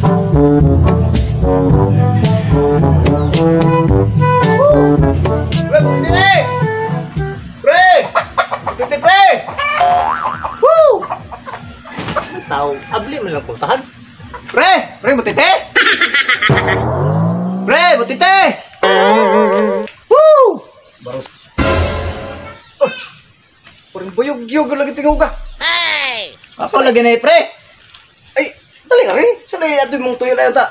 Pre, butiti! Pre! Butiti, pre! Woo! Ang tao, abli man lang pultahan. Pre! Pre, butiti! Pre, butiti! Woo! Baros. Oh. Parang buyog-yog lagi tingaw ka. Ako lagi na eh, pre! Ay, dali ka rin. Sa lagi ato mong tuyo na yun ta.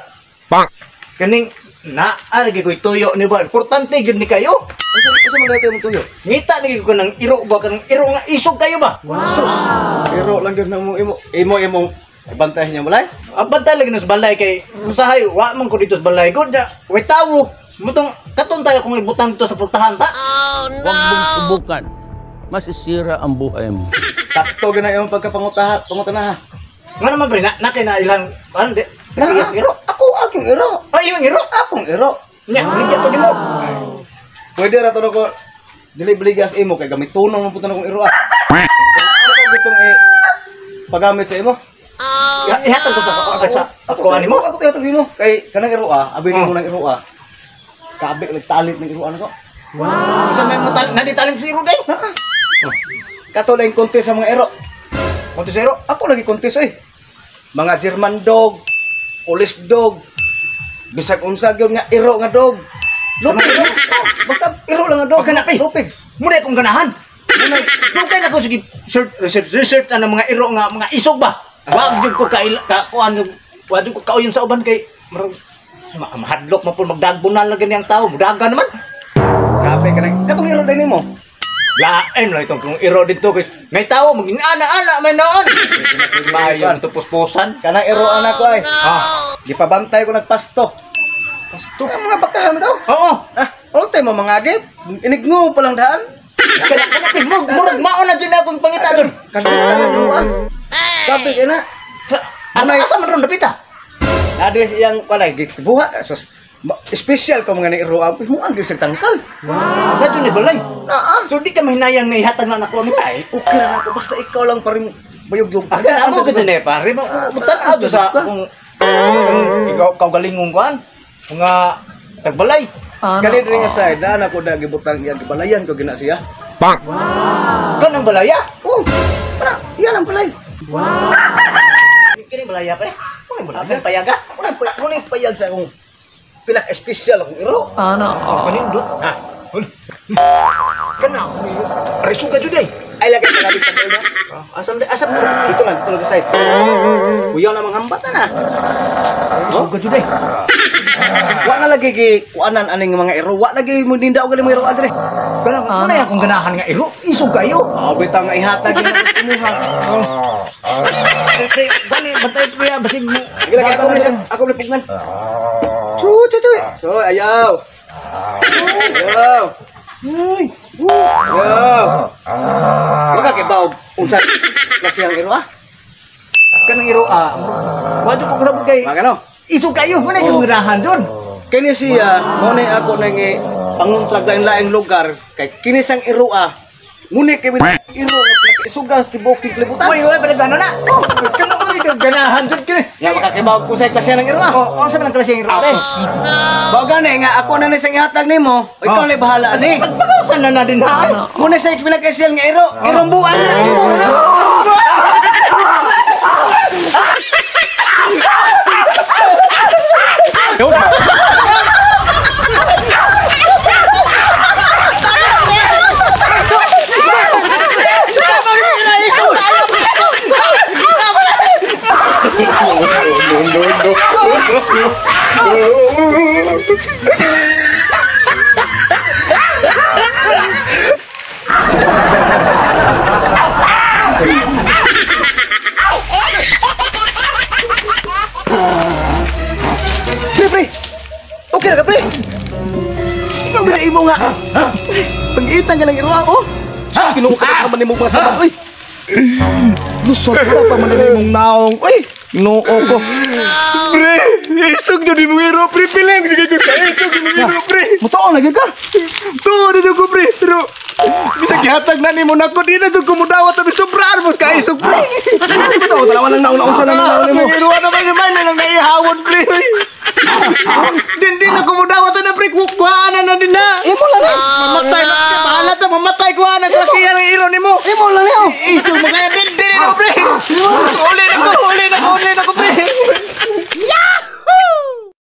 Kaning, na, lagi ko'y tuyo ni ba? Importante, gyud ni kayo. Asa man natin mong tuyo? Ngita lagi ko ng iro ba? Kanang iro nga isog kayo ba? Wow. Pero lang gyud na mo imo imo imo bantayan niya balay. Ang bantay lagi na sa balay kay usahay wa man ko dito sa balay ko da way tawo mutong katon tayo kung ibutang dito sa pultahan ta. Huwag mong subukan. Masisira ang buhay mo. Sakto gyud na imong pagkapangutaha, pangutana. Nga naman pre na nakay na ilang ano di Na, na iro. Ako aking iro. Ay yung iro. Akong iro. Nya bigyan to nimo. Pwede ra to ko dili bligas imo kay gamitonon man pud na akong iro ah. Ano ko gitong pagamit sa imo? Ihatag ko sa ako ani mo. Ako tayo nimo kay kanang iro ah, abi nimo nang iro ah. Kabi nagtalit ng iro ano ko. Wow. Sa may mo na di taling sa iro day. Kato lang konti sa mga iro. Konti sa iro. Ako lagi konti sa eh. Mga German dog, Polish dog, bisag unsa gyud nga iro nga dog. Lupig. Basta iro lang nga dog. Pagka na, pre. Lupig. Muna akong ganahan. Muna kay nako sige search research ang mga iro nga mga isog ba. Wag jud ko kail ka kuan wag jud ko kauyon sa uban kay marag mahadlok man pud magdagbunal na gani ang tao, mudagan naman. Kape ka nang katong iro din nimo. Lain lang itong kung iro dito kay may tao maginaana-ana may naon. Maayo to puspusan. Kanang iro anak ko ay. Ah, Gipabantay ko nagpasto. pasto. Ang mga bakahan daw. Oo. Ah, untay mo mga agit. Inigno pa lang daan. Kana kana pre, murag mao na jud na akong pangita dun. Kanang iro ah. Kape ka na. Asa asa man ron dapita? Nadi siyang kanay gibuha. Sus, special ko mga ni iro ah. Mo ang gisag tangkal. Wow. Na ni balay. Naa. So di ka mahinayang na ihatag na nako ni. Ay, okay ra nako basta ikaw lang pa rin bayog-yog. Aga amo gud ni pare mo. Tan-aw to sa akong ikaw kaugalingong kuan. Mga tagbalay. Kani diri nga side, daan ako na gibutang iyang gibalayan ko gina siya. Kanang balaya. Oh, para iyan ang balay. Kini balaya pre. Kuni balaya payaga. Muna payag sa akong pinaka-espesyal akong iro. Oh, kanindot. Ha. Kana resuga jud ay. Ay lagi sa labis sa ulo. Asam asam Dito lang sa side. Kuyaw na mga hambata na. Resuga jud ay. Wa na lagi gi kuanan aning mga iro. Wa lagi mo ninda og mga iro adre. Kana kana akong ganahan nga iro. Isog kayo. Ah, bitaw nga ihatag nimo kumuha. Pre, gani bantay pre basig mo. Sige lagi ako ni ako ni pugnan. Chu chu chu. So ayaw. Ayaw. Uy. Ayaw. Wala kay baog unsa klase ang iro ah? Kanang iro ah. Wa jud ko kasabot kay Mga ano? isog kayo. Muna akong ganahan jud. Kini siya, mo ni ako nang panguntrag lain-laing lugar kay kini sang iro ah. Muni kay iro nga pinakaisugan sa tibuok kalibutan. Uy, uy, palagano na. Oh, kana mo dito ganahan jud kini. Nga makakibaw ko sa klase ng iro ah. Oh, unsa man ang klase ng iro pre? Bao gani nga ako na ni sang ihatag nimo, ikaw na bahala ani. Pagpagawasan na na din ha. Muna sa pinakaisel nga iro, irong buwan na imo na. Pre, pre. Okay ra ka pre. Ikaw gina imo nga. Pag-itang ka ng iro ako. Kinuha ka naman nimo mga sabang. Uy. Lusot ka pa man imong naong. Uy, Ginoo ko. Pre, Isog jud imong iro, pre. Piling jud ko sa isog imong iro, pre. Mutuo lagi ka. Tuo na jud ko, pre. Pero bisag gihatag na nimo nako, di na jud ko mudawat abi sobraan mo ka isog, pre. Mutuo, tanawa lang nauna unsa na nauna nimo. Ang iro na ba naman na lang naihawon, pre. Din din ako mudawat na, pre. Kuhaan na na din na. Imo lang ni. Mamatay na siya. Bahala ta, mamatay kuhaan ang laki ang iro nimo. Imo lang ni. Oh. Isog mo kaya din din iro, pre.